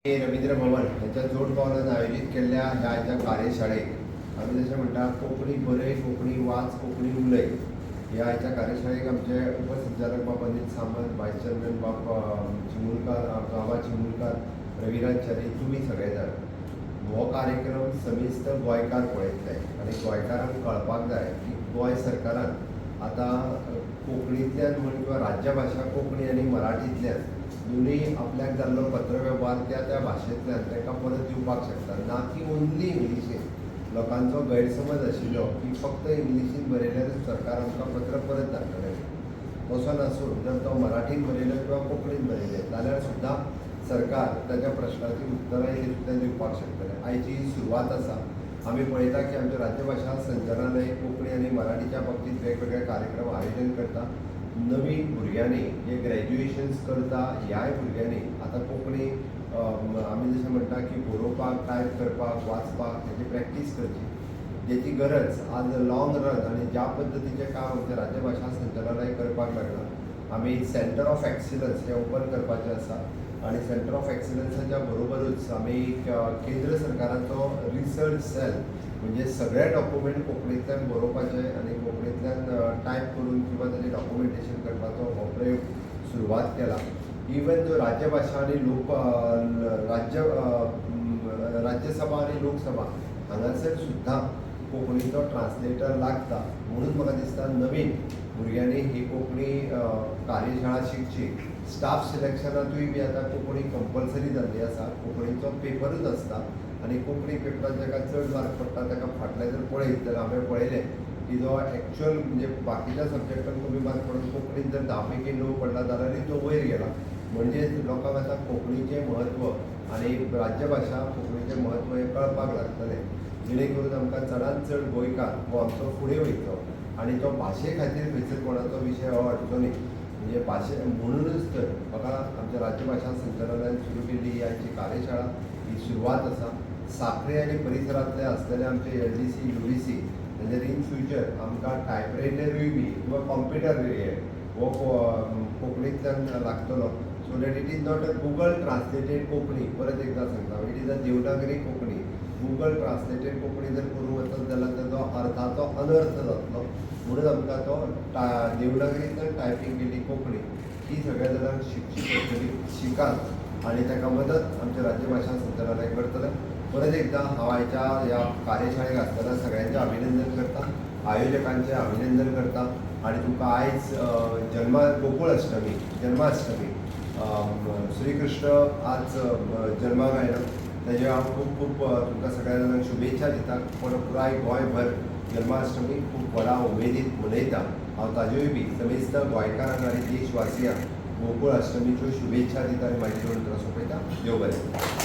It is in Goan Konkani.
रवींद्र भवन ह्याच्या जोड पावलान आयोजीत केल्ल्या ह्या आयच्या कार्यशाळेक, आमी जशें म्हणटा, कोंकणी बरय, कोंकणी वाच, कोंकणी उलय, ह्या आयच्या कार्यशाळेक आमचे उपसंचालक बाब अनिल सामंत, वायस चेअरमॅन बाब चिमुलकार, बाबा चिमुलकार, रविराज च्यारी, तुमी सगळे जाण, हो कार्यक्रम समेस्त गोंयकार पळयतले आनी गोंयकारांक कळपाक जाय की गोंय सरकारान आतां कोंकणींतल्यान म्हण किंवा राज्यभाशा कोंकणी आनी मराठींतल्यान दोनूय आपल्याक जाल्लो पत्रवेव्हार त्या त्या भाशेंतल्यान तांकां परत दिवपाक शकता, ना की ओन्ली इंग्लिशीन. लोकांचो गैरसमज आशिल्लो की फक्त इंग्लिशीन बरयल्यारूच सरकार आमकां पत्र परत धाडटलें. तसो नासून जर तो मराठीन बरयलो किंवा कोंकणीन बरयलें जाल्यार सुद्दां सरकार ताच्या प्रश्नाची उत्तरां सुद्दां दिवपाक शकतलें. आयची ही सुरवात आसा. आमी पळयता की आमच्या राज्यभाशा संचालनालय कोंकणी आनी मराठीच्या बाबतींत वेगवेगळे कार्यक्रम आयोजन करता. नवीन भुरग्यांनी जे ग्रॅज्युएशन्स करता, ह्याय भुरग्यांनी आतां कोंकणी, आमी जशें म्हणटा की बरोवपाक, टायप करपाक, वाचपाक हेची प्रॅक्टीस करची, जेची गरज आज लॉंग रन. आनी ज्या पद्दतीचें काम आमचें राज्यभाशा संचालनालय करपाक लागलां, आमी सेंटर ऑफ एक्सिलन्स हें ओपन करपाचें आसा आनी सेंटर ऑफ एक्सिलन्साच्या बरोबरूच आमी केंद्र सरकाराचो रिसर्च सेल, म्हणजे सगळे डॉक्युमेंट कोंकणींतल्यान बरोवपाचे आनी कोंकणींतल्यान टायप करून किंवा ताजें डॉक्युमेंटेशन करपाचो हो प्रयोग सुरवात केला. इवन जो राज्यभाशा आनी लोक राज्य राज्यसभा आनी लोकसभा हांगासर सुद्दां कोंकणीचो ट्रान्सलेटर लागता. म्हणून म्हाका दिसता, नवीन भुरग्यांनी ही कोंकणी कार्यशाळा शिकची. स्टाफ सिलेक्शनांतूय बी आतां कोंकणी कंपल्सरी जाल्ली आसा. कोंकणीचो पेपरूच आसता आनी कोंकणी पेपरान जाका चड मार्क पडटा ताका, फाटलें जर पळयत जाल्यार हांवें पळयलें की जो एक्चुअल, म्हणजे बाकीच्या सब्जॅक्टान कमी मार्क पडून कोंकणीन जर 10 पैकी 9 पडला जाल्यारूय तो वयर गेला. म्हणजेच लोकांक आतां कोंकणीचें म्हत्व आनी राज्यभाशा कोंकणीचें म्हत्व हें कळपाक लागतलें, जेणे करून आमकां चडांत चड गोंयकार हो आमचो फुडें वयतलो आनी तो भाशे खातीर खंयसर कोणाचो विशय हो अडचो न्ही. म्हणजे भाशे म्हणूनच तर म्हाका आमच्या राज्यभाशा संचालनालयान सुरू केल्ली ही आयची कार्यशाळा ही सुरवात आसा. साखळे आनी परिसरांतले आसलेले आमचे एलडीसी, युडीसी, म्हणजे इन फ्युचर आमकां टायपरायटरूय बी किंवा कॉम्प्युटर हो कोंकणींतल्यान लागतलो, so that it is not a Google translated Konkani. परत एकदां सांगता, it is a Devanagari Konkani. Google translated Konkani जर करूंक वचत जाल्यार ताजो अर्थाचो अनर्थ जातलो. म्हणून आमकां तो देवनागरींतल्यान टायपींग केल्ली कोंकणी ही सगळ्या जाणांक शिकची पडटली. शिकात आनी ताका मदत आमच्या राज्यभाशा संचालनालय करतलें. परत एकदां हांव आयच्या ह्या कार्यशाळेक आसतना सगळ्यांचें अभिनंदन करता, आयोजकांचें अभिनंदन करता आनी तुमकां आयज जन्मा गोकुळ अष्टमी, जन्माष्टमी, श्रीकृष्ण आज जन्माक आयलो, तेजे हांव खूब खूब तुमकां सगळ्या जाणांक शुभेच्छा दिता. पूण पुराय गोंयभर जन्माष्टमी खूब व्हडा उमेदीन मनयता. हांव ताज्योय बी समेस्त गोंयकारांक आनी देशवासियांक गोकुळ अष्टमीच्यो शुभेच्छा दिता आनी म्हाजी दोन उतरां सोंपयता. देव बरें.